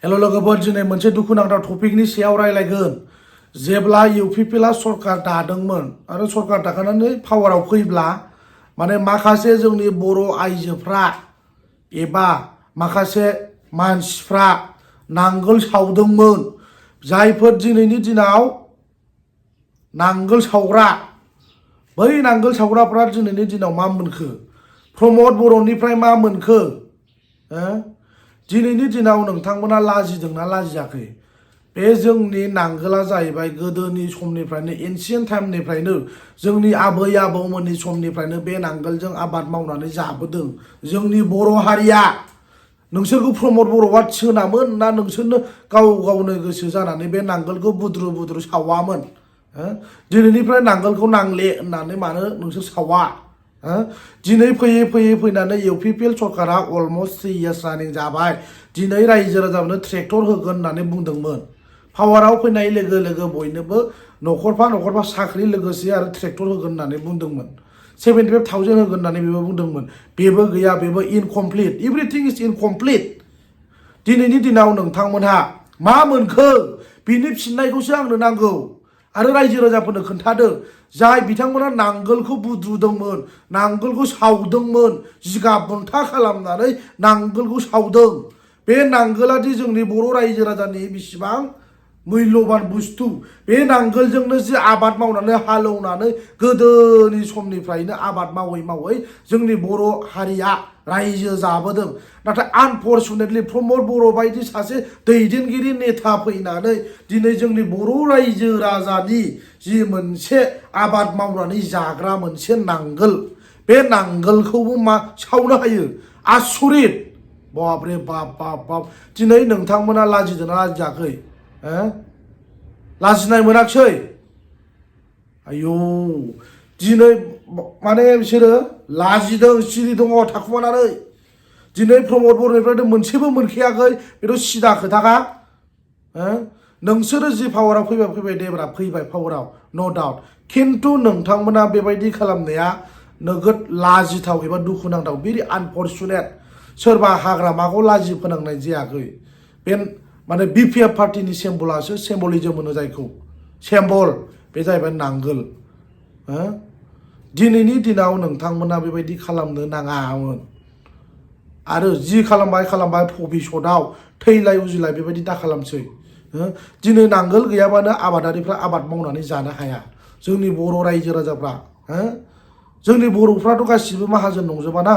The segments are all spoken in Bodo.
हेल' लोगोफोर दिनै मोनसे दुखुनांथाव टपिकनि सायाव रायलायगोन जेब्ला इउपिपिएलआ सरकार दादोंमोन आरो सरकार दाखानानै पावाराव फैब्ला माने माखासे जोंनि बर' आइजोफ्रा एबा माखासे मानसिफ्रा नांगोल सावदोंमोन जायफोर दिनैनि दिनाव नांगोल सावग्रा बै नांगोल सावग्राफ्रा दिनैनि दिनाव मा मोनखो प्रमद बर'निफ्राय मा मोनखो दिनैनि दिनाव नोंथांमोना लाजिदोंना लाजियाखै बे जोंनि नांगोला जाहैबाय गोदोनि समनिफ्रायनो एन्सियेन्ट टाइमनिफ्रायनो जोंनि आबै आबौमोननि समनिफ्रायनो बे नांगोलजों आबाद मावनानै जाबोदों जोंनि बर' हारिया नोंसोरखौ प्रमद बर'आ थिनामोन ना नोंसोरनो गाव गावनो गोसो जानानै बे नांगोलखौ बुद्रु बुद्रु सावामोन दिनैनिफ्राय नांगोलखौ नांले होननानै मानो नोंसोर सावा दिनै फैयै फैयै फैनानै इउपिपिएल सरकारा अलमस्ट 3 इयार्स रानिं जाबाय दिनै रायजो राजाफोरनो ट्रेक्टर होगोन होननानै बुंदोंमोन पावाराव फैनाय लोगो लोगो बयनोबो न'खरफा साख्रि लोगोसे आरो ट्रेक्टर होगोन होननानै बुंदोंमोन 75,000 होगोन होननानै बेबो बुंदोंमोन बेबो गैया बेबो इनकमप्लिट एभ्रिथिं इज इनकमप्लिट दिनैनि दिनाव नोंथांमोनहा मा मोनखो बिनि फिननायखौसो आंनो नांगौ आरो रायजो राजाफोरनो खोन्थादो जाय बिथांमोना नांगोलखौ बुद्रुदोंमोन नांगोलखौ सावदोंमोन जिगाब बुन्था खालामनानै नांगोलखौ सावदों बे नांगोलादि जोंनि बर' रायजो राजानि बेसेबां मैल्यबान बुस्थु बे नांगोलजोंनो जि आबाद मावनानै हालौनानै गोदोनि समनिफ्रायनो आबाद मावै मावै जोंनि बर' हारिया रायजो जाबोदों नाथाय आनफरचुनेटलि प्रमद बर' बायदि सासे दैदेनगिरि नेता फैनानै दिनै जोंनि बर' रायजो राजानि जि मोनसे आबाद मावनानै जाग्रा मोनसे नांगोल बे नांगोलखौबो मा सावनो हायो आसरित बापरे बाप बाप बाप दिनै नोंथांमोना लाजिदोंना लाजियाखै लाजिनाय मोनाखै आयौ दिनै माने बिसोरो लाजिदों सिरि दङ थाखुमानानै दिनै प्रमद बर'निफ्राय मोनसेबो मोनखायाखै बेथ' सिदा खोथाखा नोंसोरो जि पावाराव फैबाय देब्रा फैबाय पावाराव नो डाउट खिन्थु नोंथांमोना बेबायदि खालामनाया नोगोद लाजिथाव एबा दुखुनांथाव भेरि आनफरचुनेट सोरबा हाग्रामाखौ लाजि फोनांनाय जायाखै बे माने बिपिएफ पार्टिनि सिम्बलासो सिम्बलिजम होनो जायखौ सिम्बल बे जाहैबाय नांगोल दिनैनि दिनाव नोंथांमोना बेबायदि खालामनो नाङामोन आरो जि खालामबाय भबिसतआव थैलाय उजिलाय बेबायदि दा खालामसै दिनै नांगोल गैयाबानो आबादारिफ्रा आबाद मावनानै जानो हाया जोंनि बर' रायजो राजाफ्रा जोंनि बर'फ्राथ' गासिबो माहाजोन नंजोबा ना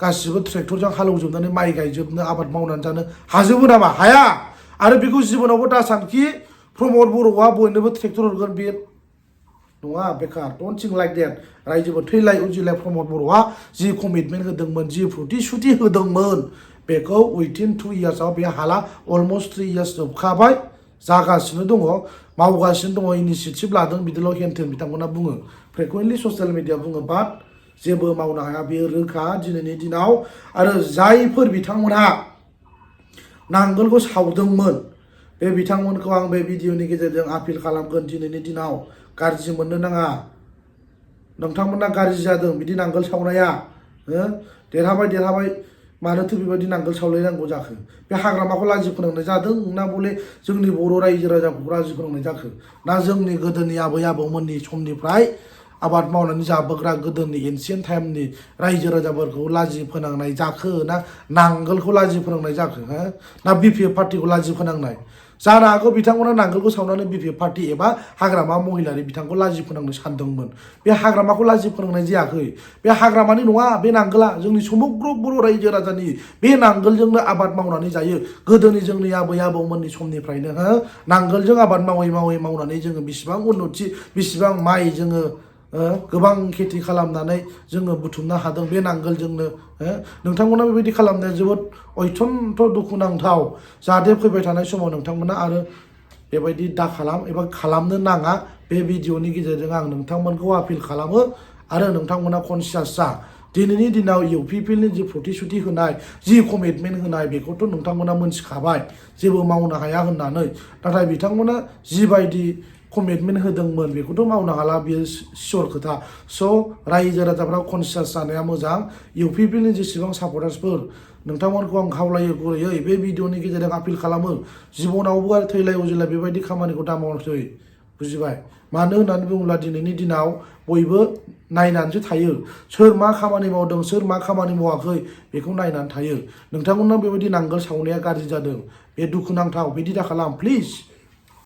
गासिबो ट्रेक्टरजों हालौजोबनानै माइ गायजोबनो आबाद मावनानै जानो हाजोबो नामा हाया आरो बेखौ जिबनावबो दासानखि प्रमद बर'आ बयनोबो ट्रेक्टर हरगोन बे नङा बेकार डन्ट थिंक लाइक देट रायजोफोर थैलाय उजिलाय प्रमद बर'आ जि कमिटमेन्ट होदोंमोन जि प्रतिश्रुति होदोंमोन बेखौ उइथिन 2 इयार्सआव बे हाला अलमस्ट 3 इयार्स जोबखाबाय जागासिनो दङ मावगासिनो दङ इनिसियेटिभ लादों बिदिल' हेनथेन बिथांमोना बुङो फ्रिकुवेन्टलि ससियेल मिडिया बुङो बाट जेबो मावनो हाया बेयो रोखा दिनैनि दिनाव आरो जायफोर बिथांमोनहा नांगोलखौ सावदोंमोन बे बिथांमोनखौ आं बे भिडिअनि गेजेरजों आपिल खालामगोन दिनैनि दिनाव गाज्रि मोननो नाङा नोंथांमोना गाज्रि जादों बिदि नांगोल सावनाया देरहाबाय मानोथो बेबायदि नांगोल सावलायनांगौ जाखो बे हाग्रामाखौ लाजि फोनांनाय जादों ना बले जोंनि बर' रायजो राजाखौ लाजि फोनांनाय जाखो ना जोंनि गोदोनि आबै आबौमोननि समनिफ्राय आबाद मावनानै जाबोग्रा गोदोनि एन्सियेन्ट टाइमनि रायजो राजाफोरखौ लाजि फोनांनाय जाखो ना नांगोलखौ लाजि फोनांनाय जाखो ना बिपिएफ पार्टिखौ लाजि फोनांनाय जानो हागौ बिथांमोना नांगोलखौ सावनानै बिपिएफ पार्टि एबा हाग्रामा महिलारि बिथांखौ लाजि फोनांनो सानदोंमोन बे हाग्रामाखौ लाजि फोनांनाय जायाखै बे हाग्रामानि नङा बे नांगोला जोंनि समग्र बर' रायजो राजानि बे नांगोलजोंनो आबाद मावनानै जायो गोदोनि जोंनि आबै आबौमोननि समनिफ्रायनो नांगोलजों आबाद मावनानै जोङो बेसेबां उन्नति बेसेबां माइ जोङो गोबां खेथि खालामनानै जोङो बुथुमनो हादों बे नांगोलजोंनो नोंथांमोना बेबायदि खालामनाया जोबोद अत्यन्त दुखुनांथाव जाहाथे फैबाय थानाय समाव नोंथांमोना आरो बेबायदि दा खालाम एबा खालामनो नाङा बे भिडिअनि गेजेरजों आं नोंथांमोनखौ आपिल खालामो आरो नोंथांमोना कनसियास जा दिनैनि दिनाव इउपिपिएलनि जि प्रतिश्रुति होनाय जि कमिटमेन्ट होनाय बेखौथ' नोंथांमोना मोनथिखाबाय जेबो मावनो हाया होननानै नाथाय बिथांमोना जिबायदि कमिटमेन्ट होदोंमोन बेखौथ' मावनो हाला बियो सियर खोथा स' रायजो राजाफ्रा कनसियास जानाया मोजां इउपिपिएलनि जेसेबां सापर्टार्सफोर नोंथांमोनखौ आं खावलायो गुरैयै बे भिडिअनि गेजेरजों आपिल खालामो जिबनावबो आरो थैलाय उजिलाय बेबायदि खामानिखौ दा मावसै बुजिबाय मानो होननानै बुङोब्ला दिनैनि दिनाव बयबो नायनानैसो थायो सोर मा खामानि मावदों सोर मा खामानि मावाखै बेखौ नायनानै थायो नोंथांमोननाव बेबायदि नांगोल सावनाया गाज्रि जादों बे दुखुनांथाव बिदि दाखालाम प्लिज